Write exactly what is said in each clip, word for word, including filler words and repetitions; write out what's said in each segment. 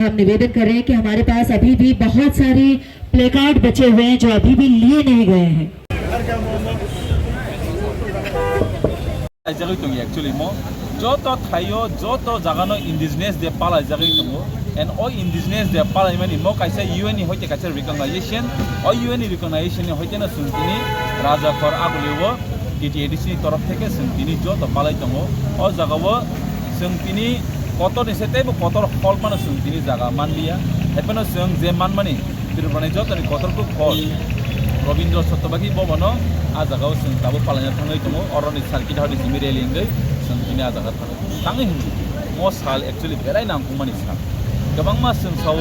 हम निवेदन कर रहे हैं कि हमारे पास अभी भी बहुत सारे प्लेकार्ड बचे हुए हैं जो अभी भी लिए नहीं गए हैं। Palaijagwi tongo actually mo. Joto thaio, joto jagano Indigenous Day palaijagwi tongo. And o Indigenous Day palaimani mo kaisa U N ni hoite kaisa recognition. O U N ni recognition ni hoite no chwng tini Rajakhor Agulio T T A D C ni torof theke chwng tini joto palai tongo. O jagao chwng tini kotor ni se teibo kotor hol mano chwng tini jaga manliya. Haipeno chwng je manmani Tripura ni joto ni kotor kuk hol Rabindra Satyabhati Bhavan o a jagao chwng tabuk palaina thangwi tongo. Oro ni circuit hor ni simi rally wngwi chwng tini a jaga thango. Tangwi hwnwi o sal actually belai nangkukmani sal. Kwbangma chwng sao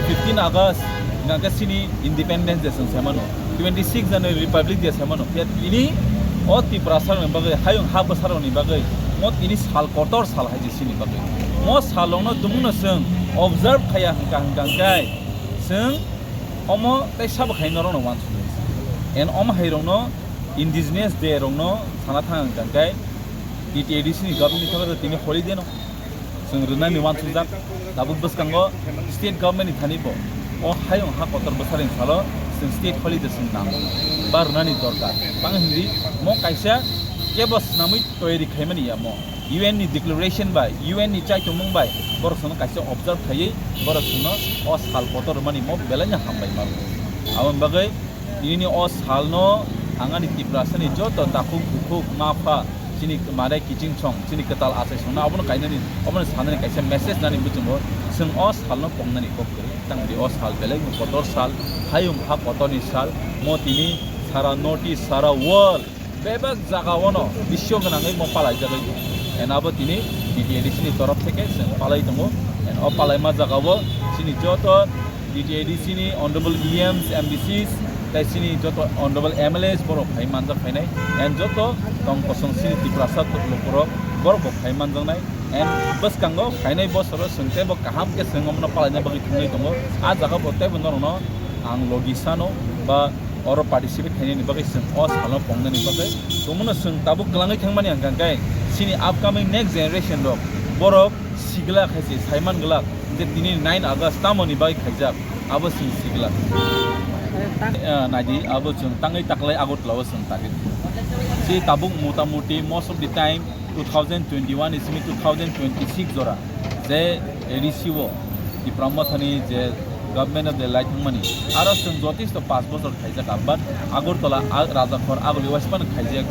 fifteen August hwnka khe chini Independence Day chwng sai mano, twenty six January Republic Day sai mano. Phiya tini o Tiprasa rokni bagwi, hayung ha bwsa rokni bagwi mo tini sal kotor sal hai je chini bagwi. Mo sal rokno tumungno chwng observe khaiya hwnka hwnka hwnkhe chwng omo tei sabo khai norokno uansuknai. And omo hai rokno Indigenous Day rokno sana thang hwnka hwnkhe T T A D C ni government ni thangwi tini holiday no chwng rwnani uansukjak. Tabuk bwskango state government ni thani bo o hayung ha kotor bwsarni salo chwng state holiday chwng nang ba rwnani dorkar. Tang hindi mo kaisa kebo swnamwi toyari khaimani ya mo U N ni declaration bai, U N ni chaitongmung bai borok sono kaisa observe khaiwi borok sono o sal kotor rwmani mo belai no hambai mano. Aboni bagwi Tinini o salno ang ani Tiprasani joto takhuk bukhuk ma pha chini mare kiching song chini kwtal achai songno abono kainani obono sanani kaisa message nani muchungo chwng o salno pongnani kok kwrwi tangdi o sal belai kotor sal hayung ha kotorni sal mo tini sara north east sara world bebak jaga ono bisyo gwnangwi mo palaijagwi tongo and abo tini T T A D C ni torof theke chwng palai tongo and o palaima jagao chini joto T T A D C ni honorable E Ms, M D Cs, tei chini joto honorable M L As borok phai manjak phainai, and joto tong kosong chini Tiprasa lukurok borok bo phai manjaknai, and bwskango phainai bosoro chwng teibo kaham khe chwng omono palaina bagwi thangwi tongo. A jaga bo teibo norokno ang logi sano ba oro participate khainani bagwi chwng o salo pongnani bagwi tongmano chwng tabuk kwlangwi thangmani hwnkha khe chini upcoming next generation rok borok sigla khaise saiman glak je tini nine August tamoni bagwi khaijak abo chwng sigla. Eh, naidi abo chwng tangwi taklai Agartala o chwng target si tabuk motamuti most of the time two thousand twenty-one ni simi two thousand twenty-six jora je A D C o Tipra Mothani je government of the lai thangmani aro chwng jotisto paanch bochor khaijak abad Agartala a-, Rajakhor aguli waispan khaijak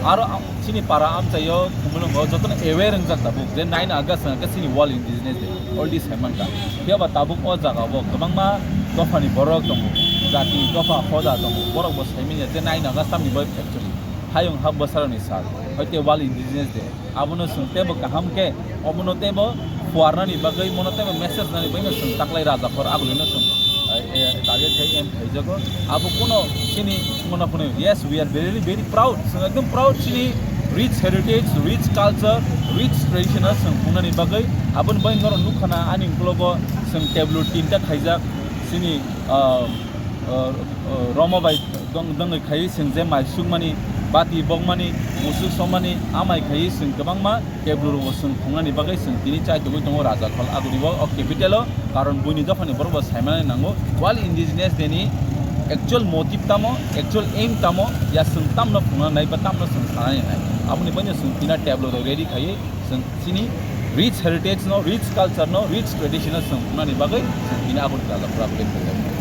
aro a-, chini para amchaio khumulwngo jotono aware wngjak tabuk je nine August hwnkhe chini World Indigenous Day already saimankha phiyaba tabuk o jagao kwbangma dophani borok tongo jati dopha hoda tongo borokbo saimanya je nine August tamni bai actually hayung ha bwsarokni sal hoite World Indigenous Day. Abono chwng teibo kaham khe, obono teibo phuarnani bagwi, mono teibo message nani bagwi no chwng taklai Rajakhor agulino chwng, eh, eh, target khai em khaijago. Abo kuno chini mono phunui, yes, we are very, very proud. Chwng ekdom proud chini rich heritage, rich culture, rich tradition o chwng phungnani bagwi. Aboni bagwi norok nukha na ani ukologo chwng tablo tinta khaijak chini, ah, ah, ah, romo bai dong-, dongwi khaiwi chwng je mai sukmani, bati bokmani, musuk somani, amai khaiwi chwng kwbangma teblu rokbo chwng phungnani bagwi chwng tini chai tongwi tongo Rajakhol aguribo o capital o, karon buini dophani borokbo saimanani nango World Indigenous Day ni actual motive tamo, actual aim tamo, ya chwng tamno phungnanai ba tamno chwng sanani nai, aboni bagwi chwng tini teblu rok ready khaiwi chwng chini rich heritage no, rich culture no, rich tradition no chwng phungnani bagwi chwng tini Agartala Rajakhol aguri phungo.